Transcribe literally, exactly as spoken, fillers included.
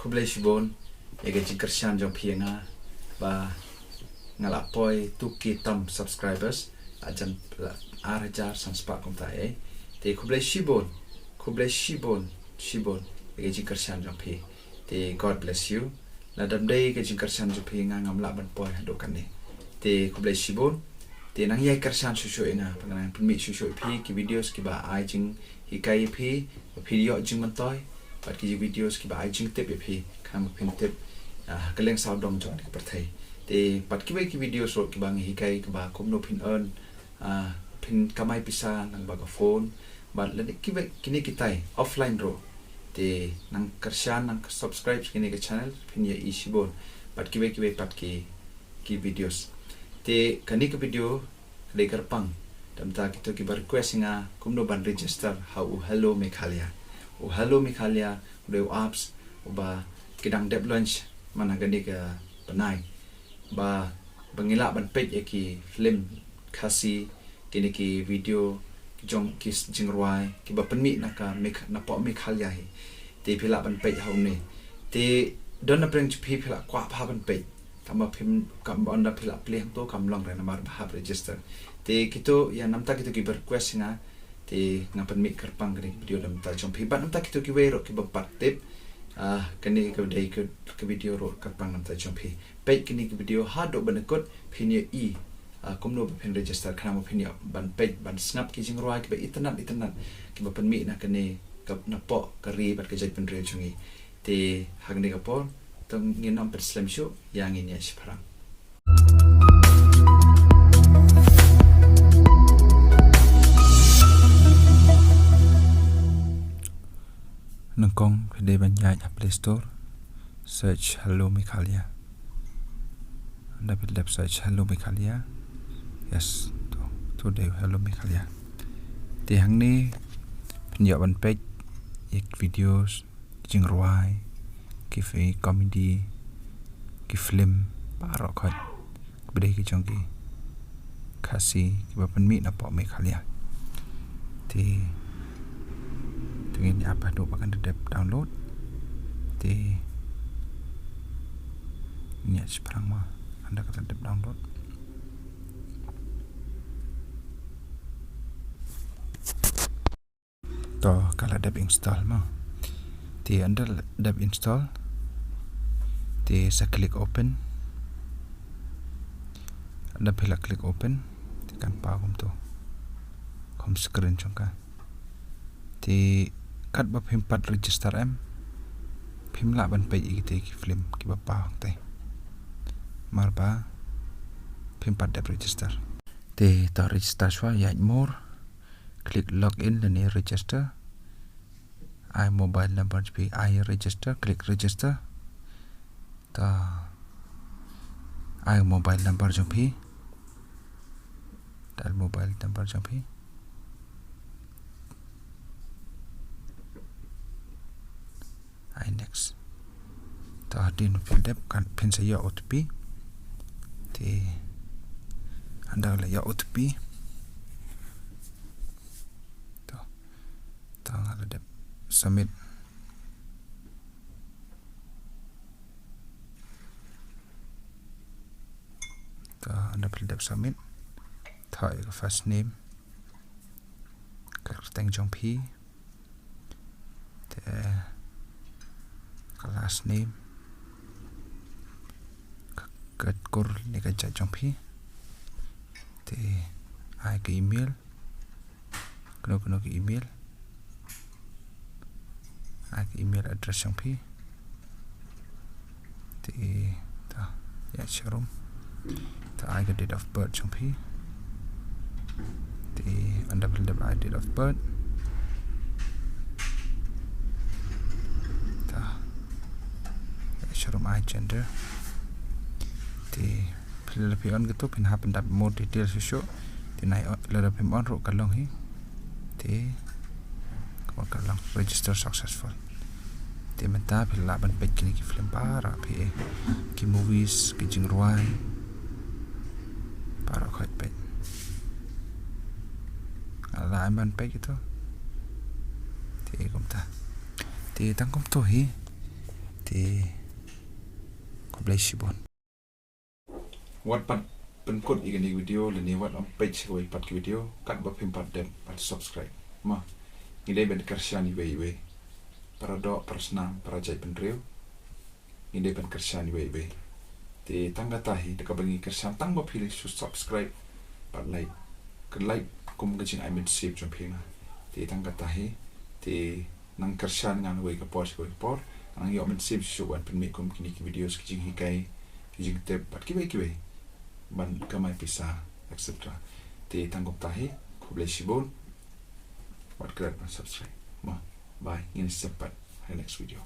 Khublei shibun ïa ka jingkyrshan jong phi ïa nga ba nga la poi two K tam subscribers, la jan la ar hajar san spah kumta eh. Te khublei shibun, khublei shibun, shibun ïa ka jingkyrshan jong phi. Te God bless you. Lada ym dei ka jingkyrshan jong phi nga ngam lah ban poi haduh kane. Te khublei shibun. Te nang ïai kyrshan shuh shuh ïa nga, ba ngan nang pynmih shuh shuh ïa phi ki videos kiba ai jinghikai ïa phi, ba phin ïoh jingmyntoi, bad ki videos kiba ai jingtip ïa phi, khnang ba phin tip, ah, ka liang sawdong jong ka pyrthei. Te bad kiwei ki videos ruh kiba ngi hikai kiba kumno phin earn, ah, phin kamai pisa lyngba ka phone, bad lane kiwei kine kitai offline ruh. Te nang kyrshan, nang subscribe kine ki channel, phin ïohi shibun. Bad kiwei kiwei pat ki, ki videos. Te kane ka video ka dei kyrpang da mynta kito kiba request ïa nga kumno ban register ha u Hello Meghalaya. U Hello Meghalaya u dei u apps uba ki dang dep launch man ha kane ka bnai, ba, ba ngi lah ban peit ïa ki film Khasi, kine ki video ki jong ki jingrwai kiba pynmih na ka Megh-, napoh Meghalaya hi. Te phi lah ban peit ha une. Te don na pdeng jong phi, phi lah kwah bha ban peit. Kam ba phim, kam ba ynda phi lah plie hangto kam long re namar ba hap register. Te kito ïa na mynta kito kiba request ïa nga, te nga pynmih kyrpang kane ka video na mynta jong phi. Bad na mynta kito kiwei ruh kiba pat tip, ah, kane ka dei ka, ka video ruh kyrpang na mynta jong phi. Peit kane ka video haduh ban da kut, phin ïohi, ah, kumno ba phin register, khnang ba phin ïoh ban peit, ban sngap ki jingrwai kiba itynnat itynnat kiba pynmih na kane ka, napoh ka ri bad ka jaitbynriew jong ngi. Te ha kane ka por to ngin ym pynslem shuh, ïa ngin ïaid shaphrang. Nyngkong phi dei ban ïaid ha Play Store, search Hello Meghalaya. Ynda phi dep search Hello Meghalaya. Yes, to, to dei Hello Meghalaya. Te hangne phin ïoh ban peit ïa ki videos, ki jingrwai, ki fi-, comedy, ki film, baroh khoit. Kiba dei ki jong ki Khasi kiba pynmih napoh Meghalaya. Te, te ngin ïa ap haduh ba kan da dep download. Te ngin ïa shaphrang mo ynda ka la dep download. To, ka la dep install mo. Te ynda la dep install, te sa click open. Ynda phi la click open, te kan paw kumto, home screen jong ka. Te katba phim pat register em, phim lah ban peit ïa kitei ki film kiba paw hangtei, namar ba phim pat dep register. Te to register shuwa, ïaid more. Click login lane register. Ai mobile number jong phi, ai register, click register. To ai mobile number jong phi. Dial mobile number jong phi. Ai next. To hadien phin dep kan phin sa ïoh O T P. Te ynda la ïoh O T P, to, to nga la dep submit. To ynda phi la dep submit, to ïa ka first name, ka kyrteng jong phi. Te ka last name, ka, ka kur ne ka jait jong phi. Te ai ka email, kano kano ka email. Ai ka email address jong phi. Te, ta, ïa sharum. Ta, ai ka date of birth jong phi. Te, ynda phi la dep ai date of birth. Ta, ïa sharum ai gender. Te, phi la phi on kito, phin hap ban dap more details shuh shuh. Te, nai, lada phim on ruh ka long hi. Te, kumba ka long register successful. Te mynta phi lah ban peit kine ki film baroh phi eh. Ki movies, ki jingrwai, baroh khoit peit. Nga lah ban peit kito. Te kumta. Te tang kumto hi. Te khublei shibun. Wat pat pynkut ïa kane ka video lane wat ym peit sha kawei pat ka video, katba phim pat dep pat subscribe. Ma, ngi dei ban kyrshan iwei iwei, para doh, para snam, para jaitbynriew. Ngi dei ban kyrshan iwei iwei. Te tang kata hi, da kaba ngi kyrshan, tang ba phi la shu subscribe bad like, ka like kum ka jingai mynsiem jong phi nga. Te tang kata hi, te nang kyrshan nga kawei ka por sha kawei ka por, nang ïoh mynsiem shuh shuh ban pynmih kum kine ki videos, ki jinghikai, ki jingtip bad kiwei kiwei, ban kamai pisa, et cetera. Te tang kumta hi, khublei shibun. Wat klet ban subscribe. Mo, bye, ngin ïashem pat ha next video.